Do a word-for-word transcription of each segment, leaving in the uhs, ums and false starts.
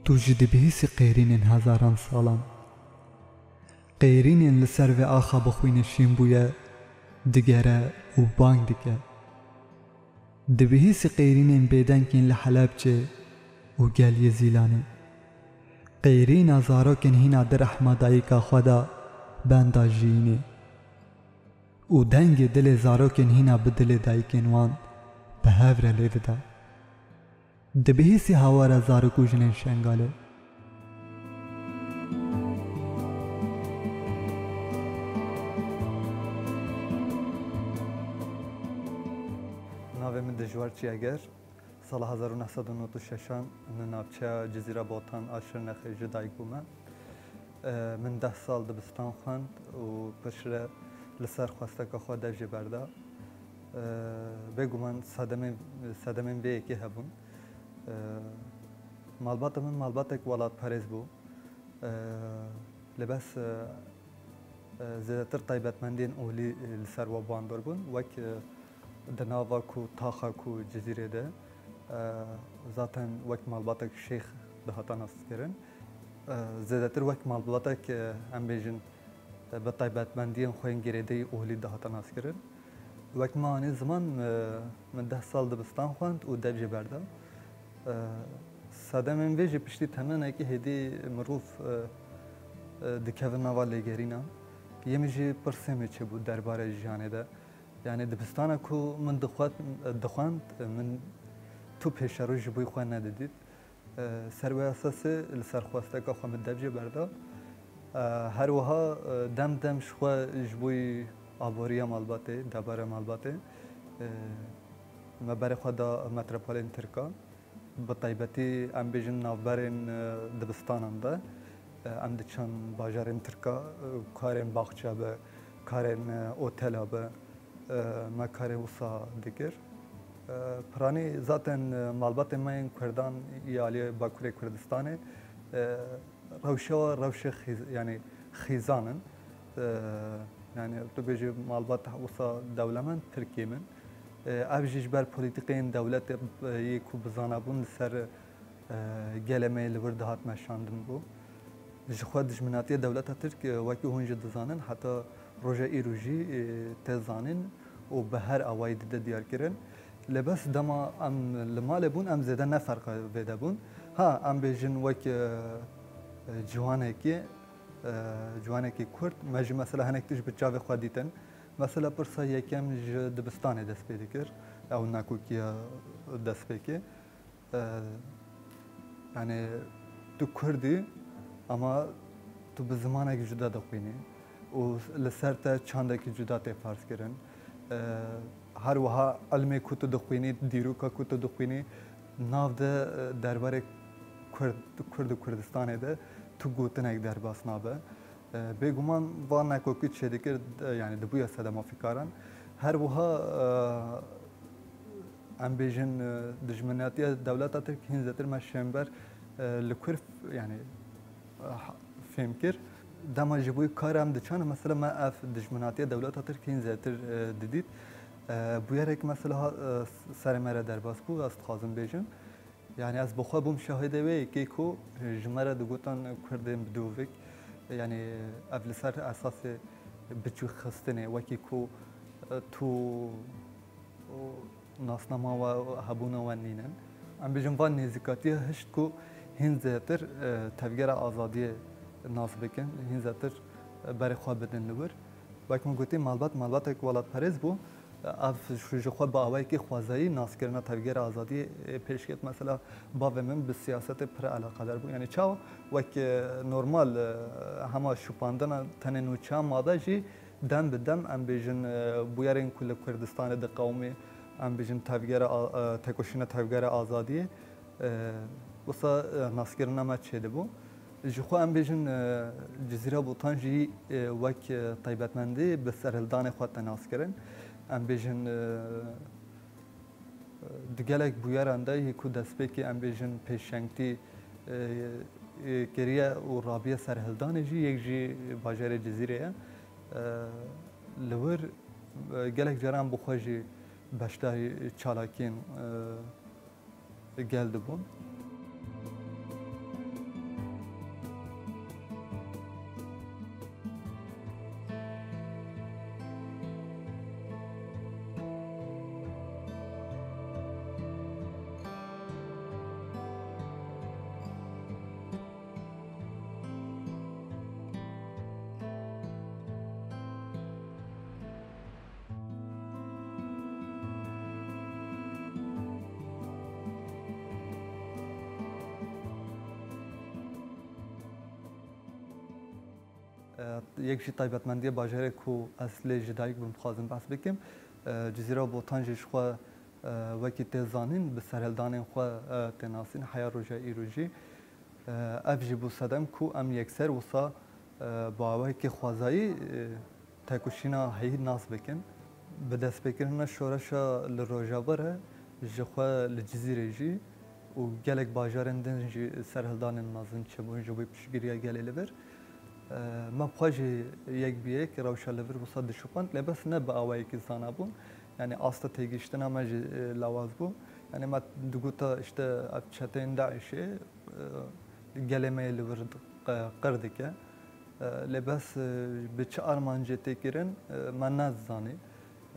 Tu jî dibihîsî qêrînên hezaran salan. Qêrînên li ser vê axa bi xwînê şîn bûye, digere û bang dike. Dibihîsî qêrînên bêdeng yên li Helebçê û gel yê Zîlanê. Qêrîna zarokên hîna di rehma dayika xwe de benda jiyînê. Û dengê dilê zarokên hîna bi dilê dayikên wan bi hev re lê dida. Dibihîsî hawara zarok û jinên Şengalê. Navê min Dijwar Çiyeger. Sala hezar û neh sed û nod û şeşan li navçeya Cizîra Botan a Şirnexê ji dayik bûme. Min deh sal dibistan xwend û piştre li ser xwesteka xwe dev jê berda. Bêguman sedemên, sedemên vê yekê hebûn. Malbata min malbatek welatperêz bû. Lê bes, zêdetir taybetmendiyên olî li ser we bandor bûn. Wek, di nava ku taxa ku Cizîrê de, e, zaten wek malbatek şêx dihata naskirin. E, zêdetir wek malbatek, e, em bêjin, e, bi taybetmendiyên xwe yên girêdayî olî dihata naskirin. Wek me anî ziman, e, min deh sal dibistan xwend û dev jê berda. E, sedemên vê jî piştî temenekî hêdî mirov, e, e, dikeve nava lêgerîna. Yê min jî pirsê min çêbû derbarê jiyanê de. Yanî dibistana ku min dixwet-, dixwend, min tu pêşeroj ji bo xwe nedidît. Ser wê esasê li ser xwesteka xwe min dev jê berda. Her wiha dem dem ji xwe ji bo aboriya malbatê, debara malbatê, me berê xwe da metropolên Tirkan. Bi taybetî em bêjin navberên, e, dibistanan de, e, em diçin bajarên Tirka, e, karên baxça be, karên, e, otela be, e, me karê wisa dikir. E, piranî zaten, e, malbatên me yên Kurdan yê aliyê Bakurê Kurdistanê, e, rewşa we rewşê xîz-, yanî xîzan in. E, yanî tu bêjî malbat wisa dewlemend Tirkiyê min. E, ev jî ji ber polîtîkeyên dewletê, e, yê ku bi zanabûn li ser, e, gelê me yê li wir dihat meşandin bû. Ji xwe dijminatiya dewleta Tirk, e, wekî hûn jî dizanin, heta roja îro jî, e, tê zanîn û bi her awayî dide diyarkirin. Lê bes dema em li malê bûn, em zêde ne ferqa vê de bûn. Ha, em bêjin wek, e, e, ciwanekî, e, ciwanekî Kurd, me jî mesela hinek tişt bi çavê xwe dîtin. Mesela pirsa yekem ji dibistanê dest pê dikir, ew nakokiya destpêkê. E, yanî tu Kurd î, ama tu bi zimanek cuda dixwînî û li ser te çandekî cuda tê ferz kirin. E, her wiha ilmê ku tu dixwînî, dîroka ku tu dixwînî, nav de, e, derbarê Kurd, Kurd û Kurdistanê de tu gotinek derbas nabe. E, bêguman van nekokî çêdikir, e, yanî dibûye sedema fîkaran. Her wiha, e, em bêjin, e, dijminatiya dewleta Tirk hîn zêtir me şênber, e, li kur, yanî, e, ha-, fêm kir. Dema ji bo kar em diçan, mesela me ev dijminatiya dewleta Tirk hîn zêtir, e, didît. E, bûyerek mesela ha, e, serê me re derbas bû, ez dixwazim bêjim. Yanî ez bi xwe bûm şahidê wê yekê ku ji me re digotin Kurdên bi dûvik. Yanî ev li ser esasê biçûxistinê, wekî ku, e, tu nasnama we, hebûna we nînin. Em bêjin van nêzîkatiya hişt ku hîn zêtir, e, tevgera azadiyê nas bikin, hîn zêtir, e, berê xwe bidin li wir. Wek min gotî, malbat, malbatek welatperêz bû. Ev ji, ji xwe bi awayekî xwezayî naskirina tevgera azadiyê, e, pêşket. Mesela bavê min bi siyasetê pir eleqedar bû. Yanî çawa? Wek, e, normal, e, hema şopandina tenê nûçeyan mabe jî dem bi dem, em bêjin, e, bûyerên ku li Kurdistanê diqewimî, em bêjin tevgera a-, e, tekoşîna tevgera azadiyê. E, wisa, e, naskirina me çêdibû. Ji xwe em bêjin, e, Cizîra Botan jî, e, wek, e, taybetmendî bi serhildanê xwe te nas kirin. Em bêjin, e, e, di gelek bûyeran de yê ku destpêkê em bêjin pêşengtî, e, e, kiriye û rabiye serhildanê jî yek jî bajarê Cizîrê ye. E, li wir, e, gelek caran bi xwe jî beşdarî çalakiyên, e, gel dibûn. Yek jî taybetmendiya bajarê ku ez lê ji dayik bûm, dixwazim behs bikim. E, Cizîra Botan jî ji xwe, e, wekî tê zanîn, bi serhildanên xwe, e, tê nasîn, heya roja îro jî. E, ev jî bû sedem ku em yekser wisa, e, bi awayekî xwezayî, e, tekoşîna heyî nas bikin. Bi destpêkirina şoreşa li Rojava re ji xwe li Cizîrê jî û gelek bajarên din jî serhildanên mezin çêbûn ji bo piştgiriya gelê li vir. E, me bi xwe jî yek bi yek rewşa li vir wisa dişopand, lê bes ne bi awayekî zana bûn. Yanî asta têgihiştina me jî, e, lawaz bû. Yanî me digota, işte, ev çeteyên DAIŞê, e, gelê me yê li vir qe-, qir dike. E, lê bes, e, bi çi armancê tê kirin, e, me nezanî.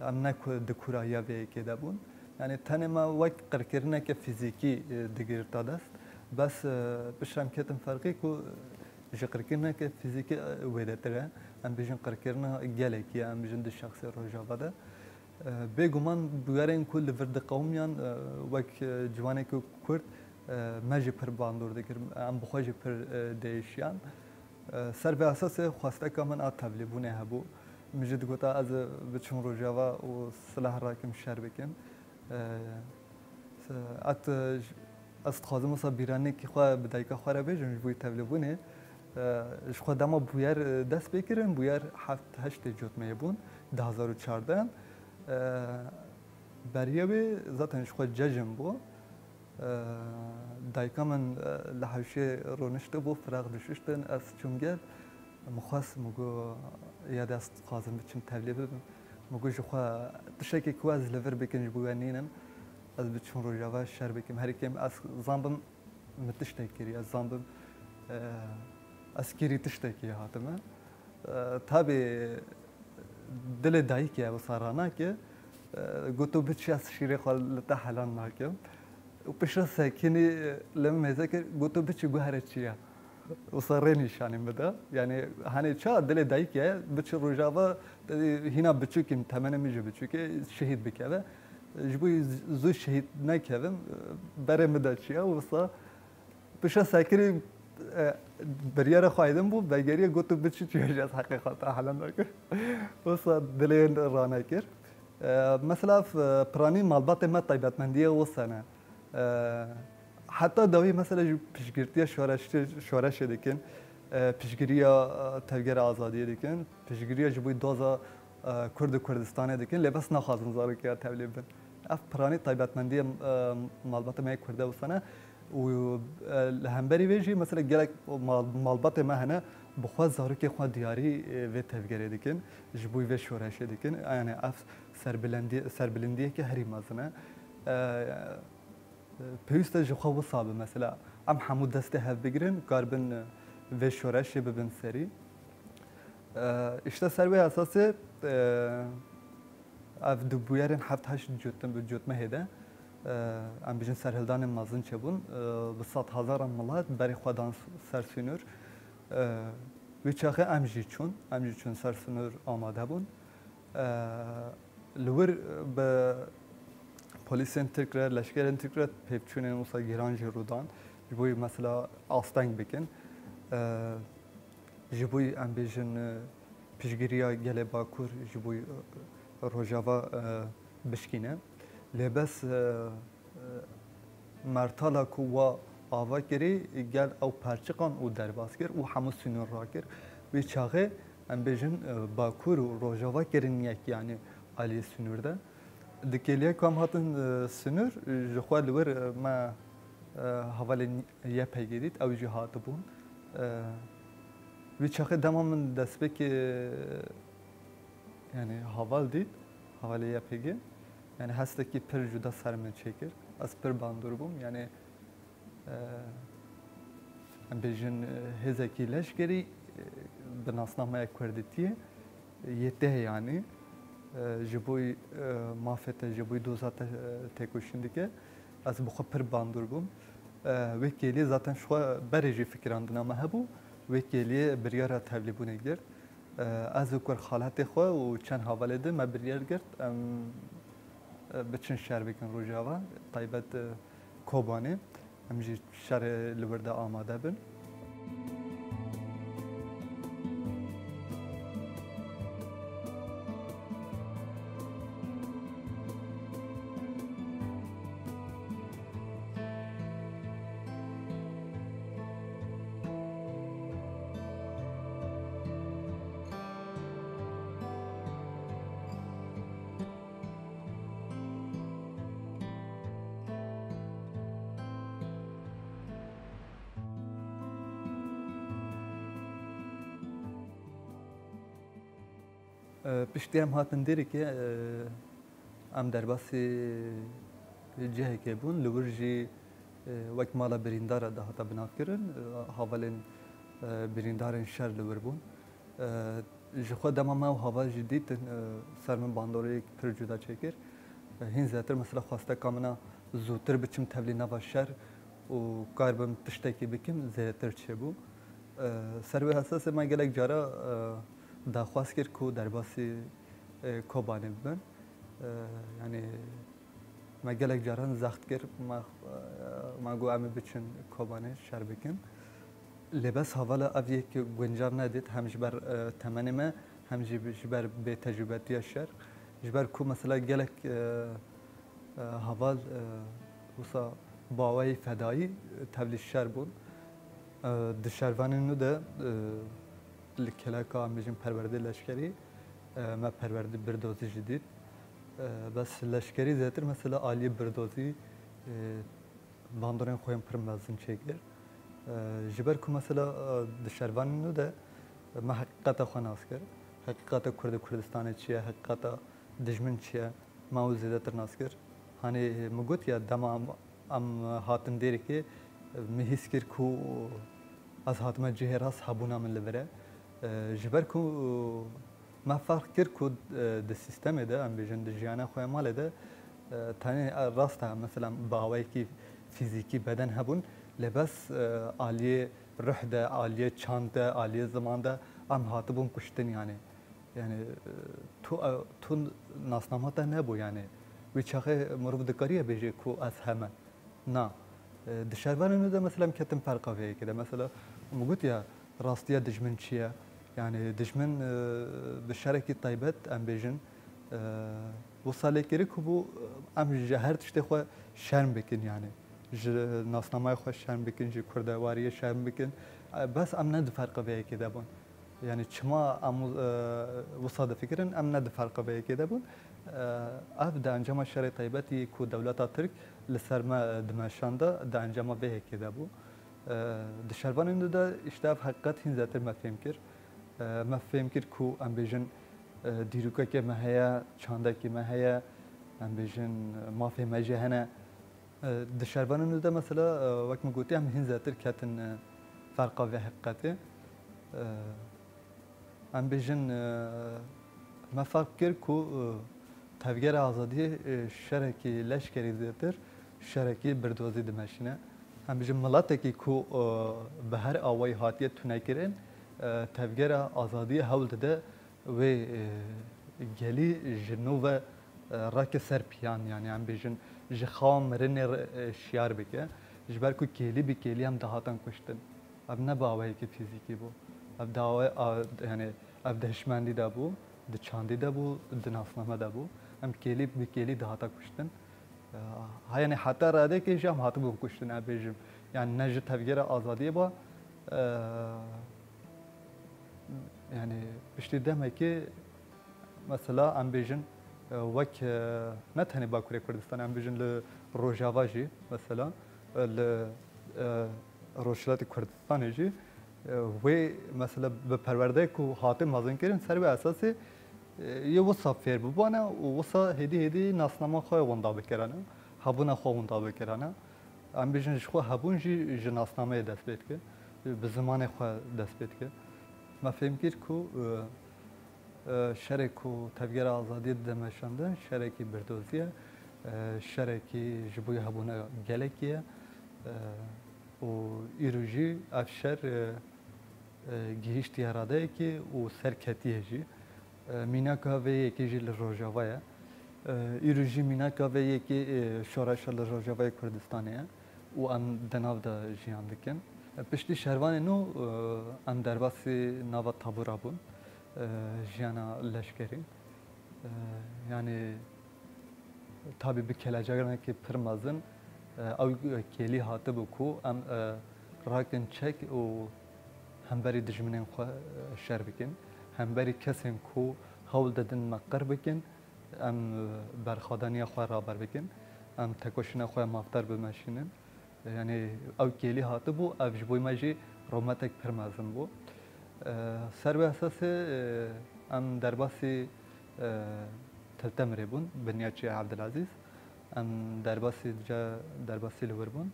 Em ne ku-, di kûraya vê yekê de bûn. Yanî tenê me wek qirkirineke fîzîkî, e, digirta dest. Bes, e, piştre em ketin ferqî ku, e, ji qirkirineke fîzîkî, e, wêdetir e. Em bêjin qirkirina gelekî ye, em bêjin di şexsê Rojava de. E, bêguman bûyerên ku li vir diqewimiyan, e, wek, e, ciwanekî Kurd, e, me jî pir bandor dikir, em bi xwe jî pir, e, diêşiyan. E, ser vê esasê xwesteka min a tevlîbûnê hebû. Min jî digota ez biçim Rojava û silah rakim şer bikim. E, se-, et, e, j-, ez dixwazim wisa bîranekî xwe bi dayika xwe re bêjim ji bo tevlîbûnê. E, ji xwe dema bûyer, e, dest pê kirin, bûyer heft heştê cotmeyê bûn, du hazar û çardeh. E, beriya wê zaten ji xwe cejn bû. E, dayika min, e, li hewşê rûniştibû, firaq dişuştin, ez çûm gel. Min xwest, min got, ya de ez dixwazim biçim tevlî bibim. Min got, ji xwe tiştekî ku ez li vir bikim ji bo we nînim, ez biçim Rojava şer bikim. Herî kêm ez zanbim min tiştek kiriye, ez zanbim, e, ez kêrî tiştekî hatime. E, tabî dilê dayikê wisa ranake, e, got, tu biçî ez şîrê xwe li te helal nakim. Û piştre sekinî li min mêze kir, got, tu biçî guhere çiya. Wisa rê nîşanî min da. Yanî, hanê ça dilê dayikê ye, biçî Rojava, hîna biçûk im, temenê min jî biçûk e, şehîd bikeve. Ji bo zû şehîd nekevim, berê min da çiya, wisa piştre sekirî, e, biryara xwe aydin bû, vegeriye got, tu biçî çiya jî ez heqê xwe te helal nakim. Wisa dilê ranekir. E, mesela, e, piranî malbatê me taybetmendiye wisa ne. E, heta dawî mesela ji piştgirtiya şoreşê, şoreşê dikin, e, piştgiriya, e, tevgera azadiyê dikin, piştgiriya ji bo doza, e, Kurd û Kurdistanê dikin, lê bes naxwazin zarokiya tevlî bin. Ev piranî taybetmendiya, e, malbata me yê Kurda wisa ne û, e, li hemberî vê jî mesela gelek mal-, malbatê me hene bi xwe zarokê xwe diyarî, e, vê tevgerê dikin, ji bo vê şoreşê dikin. Yani ev serbilendî-, serbilindiyeke herî mezin e. E, Pêwîst e ji xwe wisa be. Mesela, em hemû destê hev bigirin, karibin, e, vê şoreşê bibin serî. E, işte ser wê esasê, e, ev du bûyerên heft heşt cotme-, cotmehê de, e, em bijin serhildanên mezin çêbûn. E, bi sed hezaran milet berê xwe dan ser sînor. E, wî çaxê em jî çûn, em jî çûn ser sînor amade bûn. E, li wir bi polîsên Tirk re, leşkerên Tirk re pêvçûnên wisa giran jî rûdan. Ji bo mesela asteng bikin. E, ji bo em bêjin, e, piştgiriya gelê Bakur ji bo, e, Rojava, e, bişkîne. Lê bes, e, Mertala ku wa ava kirî, gel ew perçiqan û derbas kir û hemû sînor rakir. Wî çaxê, em bêjin, e, Bakur û Rojava kirin yek, yanî aliyê sînor de. Di kêliyê ku em hatin, e, sînor, ji xwe li wir, e, me, e, hevalên Y P G dît, ew jî hatibûn. E, wî çaxê dema min destpêkê, e, yani heval dît, hevalê Y P G, yani hestekî pir cuda ser min çêkir. Ez pir bandor bûm, yani, e, em bêjin, e, hêzekî leşkerî, e, bi nasnameya kurdîtiyê yê te, yani, e, ji bo, e, mafê te, ji bo doza te, e, têkoşîn dike. Ez bi xwe pir bandor bûm. E, wê kêliyê zaten ji xwe berê jî fikirandina me hebû. Wê kêliyê biryara tevlîbûnê girt. E, ez û kurxaletê xwe û çend hevalê din me biryar girt, em, e, biçin şer bikin Rojava, taybet, e, Kobanê. Em jî şerê li wir de amade bin. E, piştî em hatin Dêrikê, e, em derbasî cihekê bûn. Li wir jî, e, wek mala birîndara dihata binavkirin. E, havalên, e, birîndarên şer li wir bûn. E, ji xwe dema me ew haval jî dîtin, e, ser min bandoreyek pir cuda çêkir. E, hîn zêtir mesela xwesteka min a zûtir biçim tevlî nava şer û karibim tiştekî bikim, zêdetir çêbû. E, ser wê esasê me gelek cara, e, daxwaz kir ku derbasî, e, Kobanê bibin. E, yanî me gelek caran zext kir, me, e, me got em ê biçin Kobanê şer bikin. Lê bes havala ev yek guncav nedît, hem ji ber, e, temenê me, hem jî ji ber bêtecrûbetiya şer. Ji ber ku mesela gelek, e, e, haval, e, wisa baweyî fedayî, e, tevlî şer bûn. E, di şervanên nû de, e, li keleka, em bêjin, perwerdê leşkerî, e, me perwerdê birdozî jî dît. E, bes leşkerî zêtir mesela aliyê birdozî, e, bandorên xwe yên pir mezin çêkir. E, ji ber ku mesela, e, di şervanên nû de me heqîqeta xwe nas kir. Heqîqeta Kurd û Kurdistanê çi ye, heqîqeta dijmin çi ye, me ew zêdetir nas kir. Hanê, e, min got ya dema em, em hatin Dêrikê, e, min hîs kir ku ez hatime cihê rast hebûna min li vir e. E, ji ber ku me ferq kir ku, e, di sîstemê de, em bêjin di jiyana xwe ya malê de, e, tenê, e, rast e, mesela bi awayekî fîzîkî beden hebûn, lê bes, e, aliyê ruh de, aliyê çand de, aliyê ziman de em hatibûn kuştin yanî. Yanî, e, tu, e, tu nasnama te nebû yanî. Wî çaxê mirov dikariye bêje ku ez heme. Na. E, di şervanê nû de mesela em ketin ferqa vê yekê de. Mesela, min got ya, rastiya dijmin çi ye? Yanî dijmin, e, bi şerekî taybet, em bêjin, e, wisa lê kirî ku bû, em ji her tiştê xwe şerm bikin yanî. Ji nasnamaya xwe şerm bikin, ji kurdewariyê şerm bikin. E, bes em ne di ferqa vê yekê de bûn. Yanî çima em, e, wisa difikirin, em ne di ferqa vê yekê de bûn. E, ev di encama şerê taybetî ku dewleta Tirk li ser me, e, dimeşanda, di encama vê yekê de bû. E, di şervanên nû de îşte ev heqîqet hîn zêtir me fêm kir. E, me fêm kir ku em bêjin, e, dîrokekê me heye, çandekî me heye, em bêjin, e, mafê me jî hene. E, di şervanên nû de mesela, e, wek min gotî, em hîn zêtir ketin, e, ferqa vê heqîqetê. E, em bêjin, e, me ferq kir ku, e, Tevgera Azadiyê, e, şerekî leşkerî zêtir, şerekî birdozî dimeşîne. Em bêjin miletekî ku, e, bi her awayî hatiye tunekirin, e, Tevgera Azadiyê hewl dide wê, e, gelî ji nû ve, e, rake ser piyan, yanî em bêjin ji xewa mirinê re, e, şiyar bike. Ji ber ku kêlî bi kêlî em dihatin kuştin. Ev ne bi awayekî fîzîkî bû. Ev di awe-, a, yanî ev di hişmendî de bû, di çandî de bû, di nasname de bû. Em kêlî bi kêlî dihata kuştin. E, ha, yanî heta redekê jî em hatibûn kuştin, em bêjin. Yanî ne ji Tevgera Azadiyê ba, e, yanî piştî demekê, mesela, em bêjin, e, wek, e, ne tenê Bakurê Kurdistanê, em bêjin li Rojava jî, mesela, e, li, e, Rojhilatê Kurdistanê jî, e, wê, mesela, bi perwerdeyê ku hate mezinkirin, ser wê esasê, e, yê wisa fêr bibane û wisa hêdî hêdî nasnama xwe winda bikirane, hebûna xwe winda bikirane. Em bêjin ji xwe hebûn jî ji nasnameyê dest pê dike, bi zimanê xwe dest pê dike. Me fêm kir ku, e, e, şerê ku Tevgera Azadiyê dide meşandin, şerekî birdozî ye, e, şerekî ji bo hebûna gelekî ye, e, û îro jî ev şer, e, e, gihîştiye radeyekê û serketiye jî. E, mînaka vê yekê jî li Rojava ye. E, îro jî mînaka vê yekê, e, şoreşa li Rojavayê Kurdistanê ye û em di nav de jiyan dikin. E, piştî şervanê nû, e, em derbasî nava tabûra bûn, e, jiyana leşkerî. E, yanî, tabî bi kelecanekî pir mezin, e, ew kêlî hatibû ku em, e, rakin çek û hemberî dijminên xwe, e, şer bikin. Hemberî kesên ku hewl didin me qir bikin, em, e, berxwedaniya xwe raber bikin. Em tekoşîna xwe mafdar bimeşînin. Yanî ew kêlî hatibû, ev ji bo me jî rûmetek pir mezin bû. E, ser wê esasê, e, Em derbasî, e, Til Temirê bûn, bi nîya Çiyê Evdilezîz. Em derbasî, ca derbasî li wir bûn.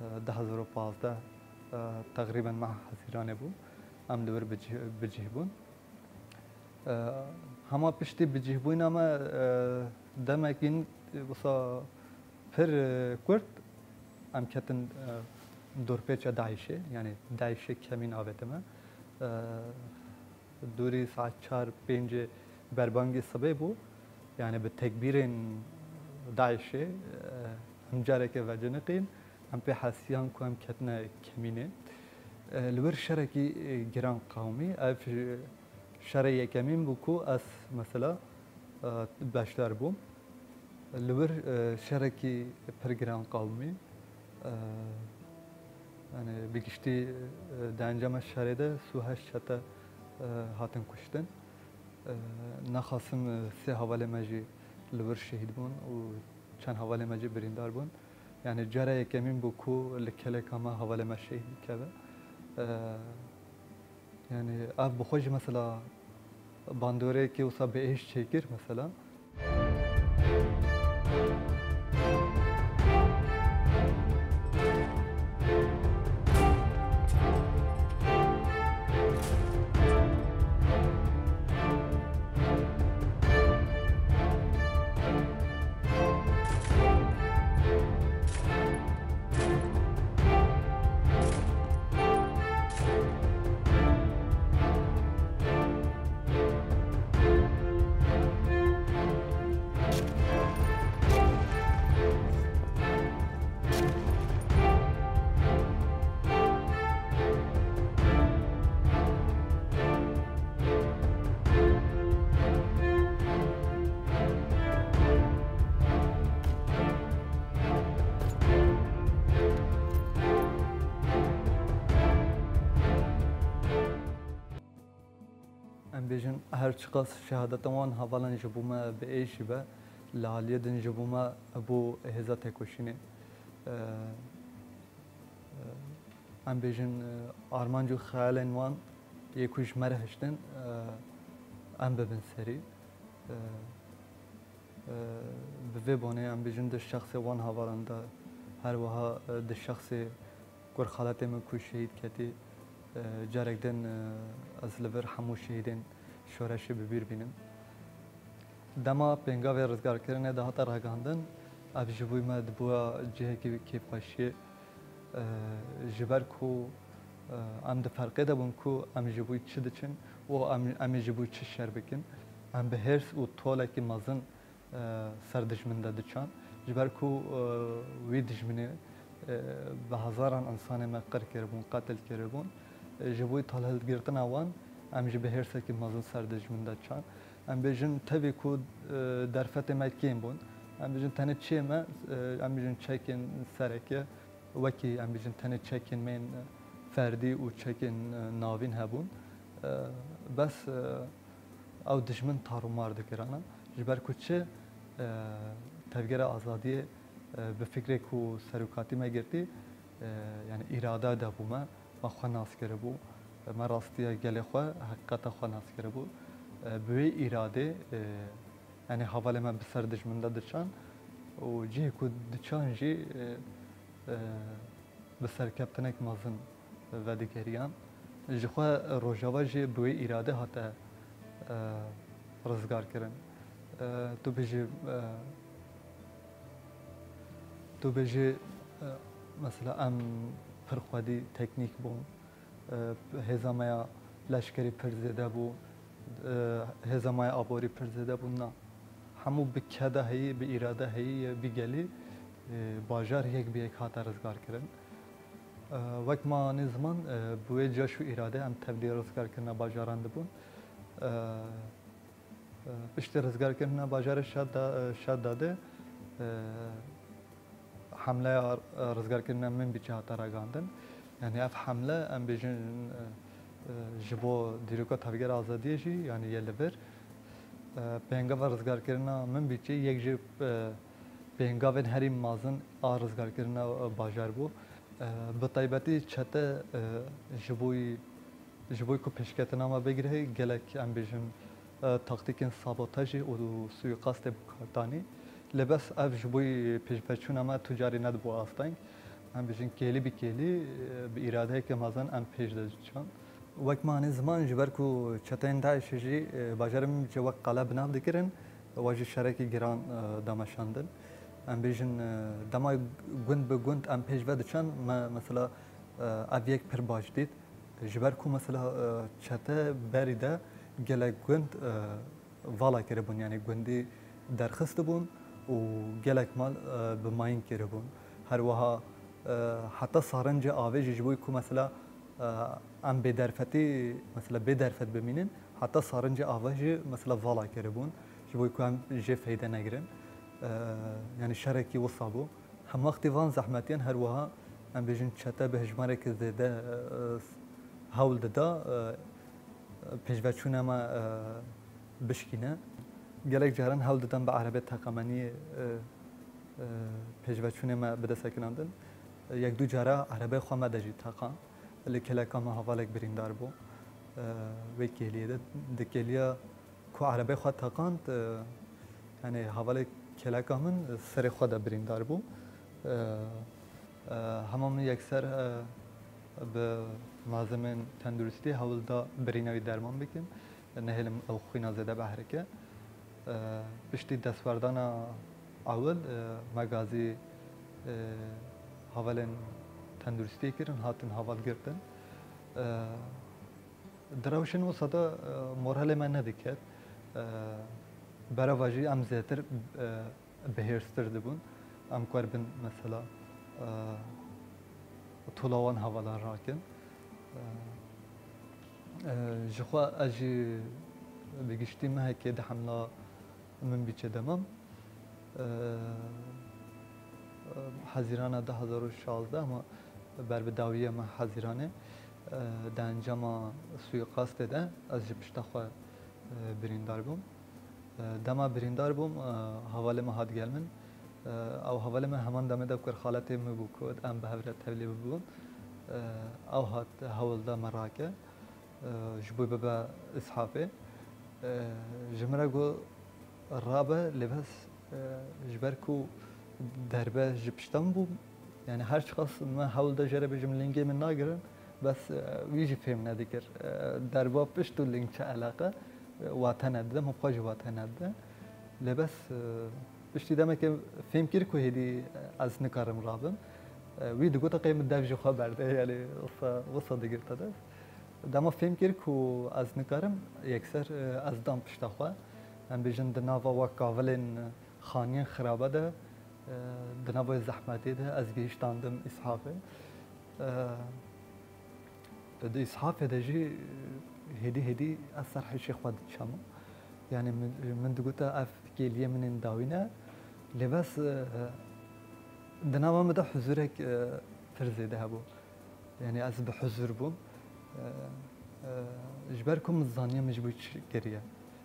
E, du hezar û pazdeh, e, teqrîben meha Hezîranê bû. Em li wir bi cih, bi cih bûn. E, hema piştî bi cih bûyîna me, e, demekî wisa pir, e, kurt em ketin, e, dorpêça DAIŞê, yanî DAIŞê kemîn avête me. E, dûrî saet çar pêncê berbangê sibê bû. Yanî bi tekbîrên DAIŞê, e, em careke veciniqîn, em pê hesiyan ku em ketine kemînê. E, li wir şerekî, e, giran qewimî. Ev, e, şerê yekemîn bû ku ez mesela, e, beşdar bûm. Li wir, e, şerekî pir giran qewimî. E, yanî bi giştî, e, di encama şerê de sî û heşt çete, e, hatin kuştin. E, naxasim, e, sê hevalê me jî li wir şehîd bûn û çend hevalê me jî birîndar bûn. Yanî cara yekemîn bû ku li keleka me hevalê me şehîd bikeve. E, Yanî ev bi xwe jî mesela bandoreyekê wisa bi êş çêkir mesela. Em bêjin, her çiqas şehadeta wan hevalan ji bo me bi êş jî be, li aliyê din ji bo me bû hêza têkoşînê. E, e, em bêjin, e, armanc û xeyalên wan yê ku ji me re hiştin, e, em bibin serî. E, e, bi vê bonê em bêjin di şexsê wan hevalan de, her wiha, e, di şexsê kurxalatê min ku şehîd ketî, e, carek din, e, ez li vir hemû şehîdên şoreşê bi bîr bînim. Dema pêngavê rizgarkirinê dihate ragihandin, ev ji bo me dibûya cihekî kêfxweşiyê, e, ji ber ku, e, em di ferqê de bûn ku em ji bo çi diçin û em, em ê ji bo çi şer bikin. Em bi hêrs û tolekî mezin e, ser dijmin de diçan. Ji ber ku, e, wî dijminê, e, bi hezaran insanê me qir kiribûn, qetil kiribûn. E, ji bo talhilgirtina wan, em jî bi hêrsekî mezin ser dijmin de çan. Em bêjin tevî ku, e, derfetê me kêm bûn. Em bêjin tenê çiyê me, e, em bêjin çekên sereke, wekî em bêjin tenê çekên me yên ferdî û çekên, e, navîn hebûn. E, bes, e, Ew dijmin tarûmar dikirana. Ji ber ku çi, e, Tevgera Azadiyê, e, bi fikrê ku serokatî me girtî, e, yanî îrada dabû me, me xwe nas kiribû, me rastiya gelê xwe, heqîqeta xwe nas kiribû. E, bi wê îradê, e, yanî hevalê me bi ser dijmin de diçan û cihê ku diçan jî, e, e, bi serkeftinek mezin vedigeriyan. Ji xwe Rojava jî bi wê îrade hate, e, rizgarkirin. E, tu bêjî, e, tu bêjî, e, mesela em pir xwedî teknîk bûn. E, hêza me ya leşkerî pir zêde bû. E, hêza me ya aborî pir zêde bû. Na. Hemû bi keda heyî, bi îrade heyî ye vî gelî, e, bajar yek bi yek hate rizgarkirin. E, wek me anî ziman, e, bi wê caş û îrade em tevlî rizgarkirina bajaran dibûn. E, e, piştî rizgarkirina bajarê Şehda-, e, Şehda de, e, hemleya, e, rizgarkirina Minbicê hate ragihandin. Yanî ev hemle, em bêjin, e, e, ji bo dîroka Tevgera Azadiyê jî, yanî ye li vir. E, pêngava rizgarkirina Minbicê yek ji, e, pêngavên herî mezin a rizgarkirina, e, bajar bû. E, bi taybetî çete, e, ji bo, ji bo ku pêşketina me bigire, gelek, em bêjin, E, taktîkên sabotajê û suîqastê bi kar danî. Lê bes ev ji bo pêşveçûna me tu carî nedibû asteng. Em bêjin kêlî bi kêlî, e, bi îradeyeke mezin em pêş de diçan. Wek me anî ziman, ji ber ku çeteyên DAIŞê jî, e, bajarê Minbicê wek qala bi nav dikirin, wa jî şerekî giran, e, dameşandin. Em bêjin, e, dema gund bi gund em pêş ve diçan, me mesela, e, ev yek pir baş dît. Ji ber ku mesela, e, çete berî de gelek gund, e, vala kiribûn, yanî gundî derxistibûn û gelek mal, e, bi mayîn kiribûn. Her wiha, e, heta sarincê avê jî ji bo ku mesela, e, em bêderfetî, mesela bêderfet bimînin, heta sarincê avê jî mesela vala kiribûn, ji bo ku em jê feyde negirin. E, yanî şerekî wisa bû. Hemwextî van zehmetiyan her wiha, em bêjin, çete bi hejmareke zêde, e, hewl dida, e, pêşveçûna me, e, bişkîne. Gelek caran hewl didan bi erebê teqemeniyê, e, e, pêşveçûnê me bide sekinandin. Yek du cara erebê xwe me de jî teqan. Li kêleka me hevalek birîndar bû. E, wê kêliyê de, di kêliya ku erebê xwe teqand, e, yanî hevalê kêleka min, e, serê xwe de birîndar bû. E, e, hema min yekser, e, bi malzemên tenduristî hewl da birîna wî derman bikin, nehêlim ew xwîna zêde behrike. E, piştî destwerdana ewil, e, me gazî, e, hevalên tenduristiyê kirin, hatin heval girtin. E, Di rewşên wisa de, e, moralê me nediket. E, bereva jî em zêtir, e, bihêrstir dibûn. Em ku erbin mesela, e, tola wan hevalan rakin. E, e, ji xwe ez jî bi giştî mehekê di hemla Minbicê de mam. Eee, Hezîrana du hezar û şazdeh me ber bi dawiya me Hezîranê, eee, di encama suîqastê de ez ji pişta xwe, eee, birîndar bûm. Eee, dema birîndar bûm, eee, hevalê me hat gel min. Eee, ew hevalê me heman demê de kir xaletê min bû ku em bi hev re tevlî bibûn. Eee, ew hat hewl da me rake. E, ji bo bibe îshafê. E, ji min re got, rabe, lê bes, e, ji ber ku derbe ji pişta min bû, yanî her çiqas me hewl da jê re bêjim lingê min nagirin, bes, e, wî jî fêm nedikir. E, derba pişt û ling çi eleqe, e, wate nedide, min xwe jî wate nedide. Lê bes, e, piştî demekê fêm kir ku hêdî ez nikarim rabim. E, wî digot, qey min dev ji xwe berde, yanî wisa, wisa digirte dest. Dema fêm kir ku ez nikarim, yekser, e, ez dam pişta xwe. Em bêjin di nava wa kavilên xaniyên xirabe de, e, di nava zehmetê de ez gihîştandim îshafê. E, di îshafê de jî, e, hêdî hêdî ez ser hişê xwe diçema. Yanî min, min digote ev kêliyê min ên dawî ne. Lê bes, e, di nava min de huzurek, e, pir zêde hebû. Yanî ez bi huzur bûm. E, e, ji ber ku min zaniye min ji bo çi kiriye,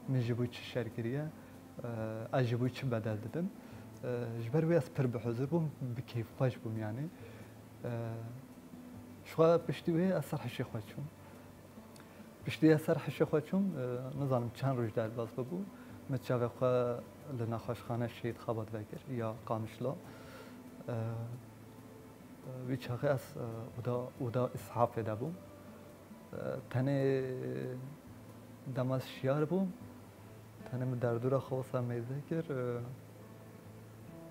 min ji bo çi şer kiriye, e, ez ji bo çi bedel didim. E, ji ber wê ez pir bi huzur bûm, bi kêfxweş bûm yanî. E, ji xwe piştî wê ez ser hişê xwe çûm. Piştî ez ser hişê xwe çûm, e, nizanim çend roj derbas bibû. Min çavê xwe li nexweşxane Şehîd Xebat vekir ya Qamişlo. E, Wî çaxê ez, e, oda, oda îshafê de bûm. E, tenê dema ez şiyar bûm, tenê min derdora xwe wisa mêze kir, e,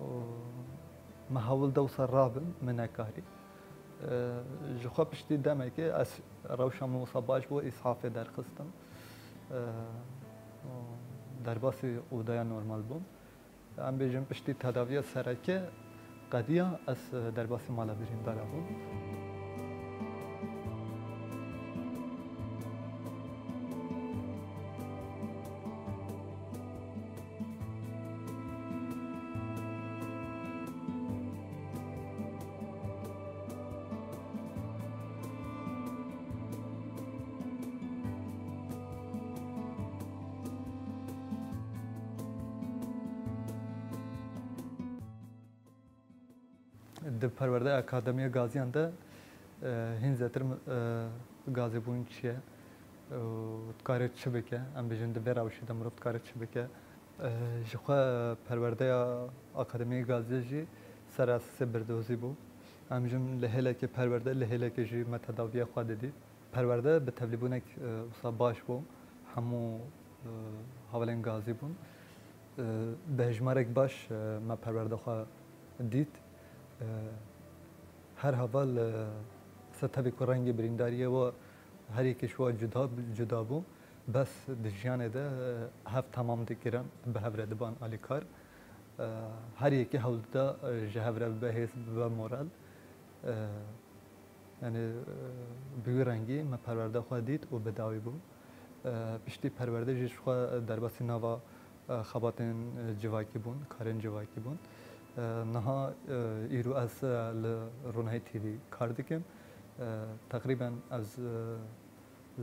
û me hewl da wisa rabim, min nekarî. E, ji xwe piştî demekê ez rewşa min wisa baş bû, îshafê derxistim. E, û derbasî odaya normal bûm. Em bêjin piştî tedaviya sereke qediya, ez derbasî mala birîndara bûm. Di perwerdeya Akademiya Gaziyan de, e, hîn zêtir, e, gazîbûn çi ye? û dikare çi bike? Em bêjin di vê rewşê de mirov dikare çi bike? E, ji xwe perwerdeya Akademiyê Gaziye jî ser esasê birdozî bû. Em jin li hêlekê perwerde, li hêlekê jî me tedawiya xwe didît. Perwerde bi tevlîbûnek, e, wisa baş bû. Hemû, e, hevalên gazî bûn. E, bi hejmarek baş, e, me perwerde xwe dît. E, her heval, e, wisa tevî ku rengê birîndariyê we her yekê ji we cuda, cuda bû. Bes di jiyanê de, e, hev temam dikirin, bi hev re diban alîkar. E, her yekê hewl dida, e, ji hev re bibe hêz, bibe moral. E, Yanî, e, bi wî rengî me perwerde xwe dît û bi dawî bû. E, piştî perwerde jî ji xwe derbasî nava, e, xebatên, e, civakî bûn, karên civakî bûn. E, niha, e, îro ez, e, li Ronahî T V kar dikim. E, teqrîben ez, e,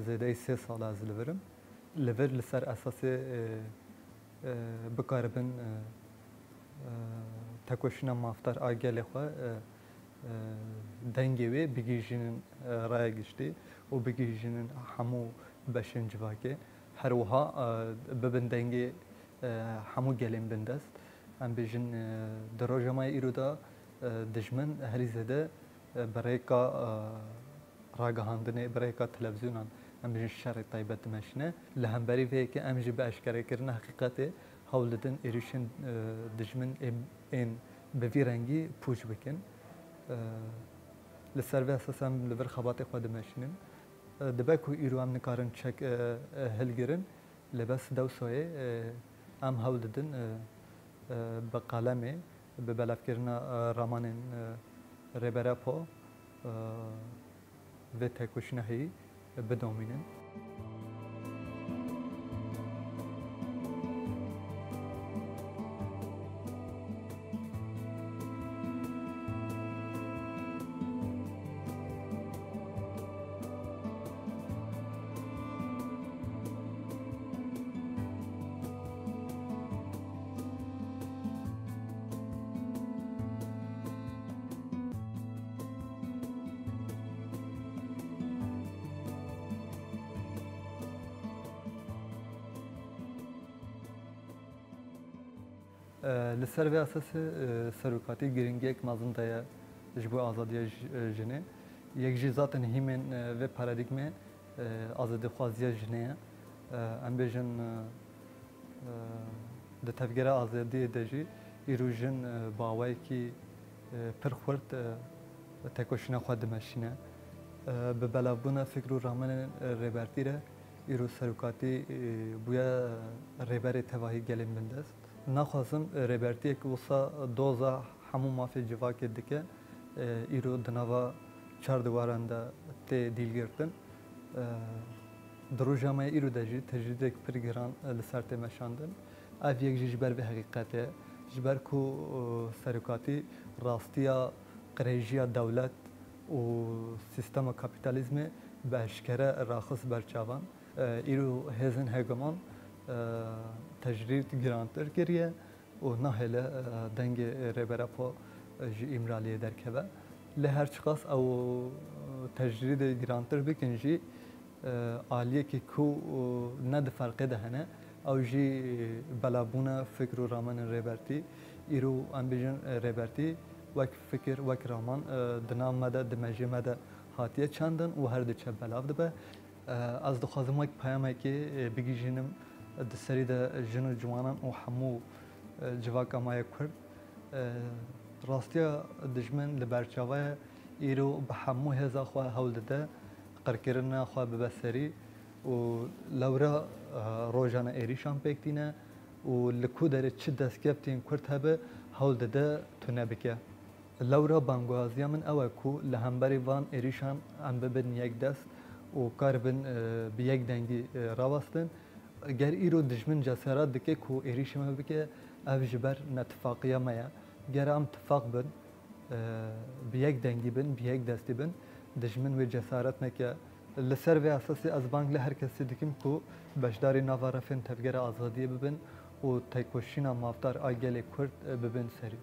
zêdeyî sê sal e ez li vir im. Li vir li ser esasê, e, e, bikaribin, e, e, tekoşîna mafdar a gelê xwe, e, e, dengê wê bigihîjînin, e, raya giştî û bigihîjînin hemû beşên civakê. Her wiha, e, bibin dengê, e, hemû gelên bindest. Em bêjin, e, di roja me yê îro de, e, dijmin herî zêde, e, bi rêka, e, ragihandinê, bi rêka televîzyonan, em bêjin şerê taybet dimeşîne. Li hemberî vê yekê em jî bi eşkerekirina heqîqetê hewl didin êrîşên, e, dijmin ên, ên bi vî rengî pûç bikin. E, li ser vê esas em li vir xebatê xwe dimeşînin. E, dibe ku îro em nikarin çek, e, e, hilgirin, lê bes dewsoyê, e, em hewl didin, e, e, bi qalemê, bi belavkirina, e, ramanên, e, Rêber Apo, e, vê tekoşîna heyî bidomînin. E, li ser vê esasê, e, serokatî giringiyek mezin daye ji bo azadiya ji-, e, jinê. Yek jî zaten hîmên, e, vê paradîgmê, e, azadîxwaziya jinê ye. E, em bêjin, e, e, di tevgera azadiyê de jî îro jin, e, bi awayekî, e, pir xurt, e, tekoşîna xwe dimeşîne. E, bi belavbûna fikr û ramenên, e, Rêbertî re îro serokatî, e, bûye rêberê tevahî gelên bindest. Naxwazim, e, Rêbertiyek wisa doza hemû mafê civakê dike, e, îro di nava çar diwaran de tê dîlgirtin. E, di roja me îro de jî tecrîdek pir giran, e, li ser tê meşandin. Ev yek jî ji ber vê heqîqetê, ji ber ku, e, serokatî rastiya qirêjiya dewlet û sîstema kapîtalîzmê bi eşkere raxist ber çavan. E, îro hêzên hegemon, e, tecrîd girantir kiriye û nahêle, e, dengê Rêber Apo, e, ji Îmraliyê derkeve. Lê her çiqas ew, e, tecrîdê girantir bikin jî, e, aliyekî ku, e, ne di ferqê de hene, ew jî belavbûna fikr û ramenên Rêbertî. Îro em bêjin, e, Rêbertî wek fikir, wek raman, e, di nav me de, di mejê me de hatiye çandin û her diçe belav dibe. E, ez dixwazim wek peyamekê, e, bigihîjînim di serî de jin û ciwanan û hemû, e, civaka me ya Kurd. E, rastiya dijmin li ber çava ye, îro bi hemû hêza xwe hewl dide qirkirina xwe bibe serî û lewra, e, rojane êrîşan pêk tîne û li ku derê çi destkeftên Kurd hebe hewl dide tune bike. Lewra bangwaziya min ew e ku li hemberî van êrîşan em bibin yek dest û karibin, e, bi yek dengî, e, rawestin. Ger îro dijmin cesaret dike ku êrîşê me bike, ev ji ber netifaqiya me ye. Ger em tifaq bin, e, bi yek dengî bin, bi yek destî bin, dijmin wê cesaret neke. Li ser vê esasî ez bang li her kesî dikim ku beşdarî nava refên Tevgera Azadiyê bibin û tekoşîna mafdar a gelê Kurd, e, bibin serî.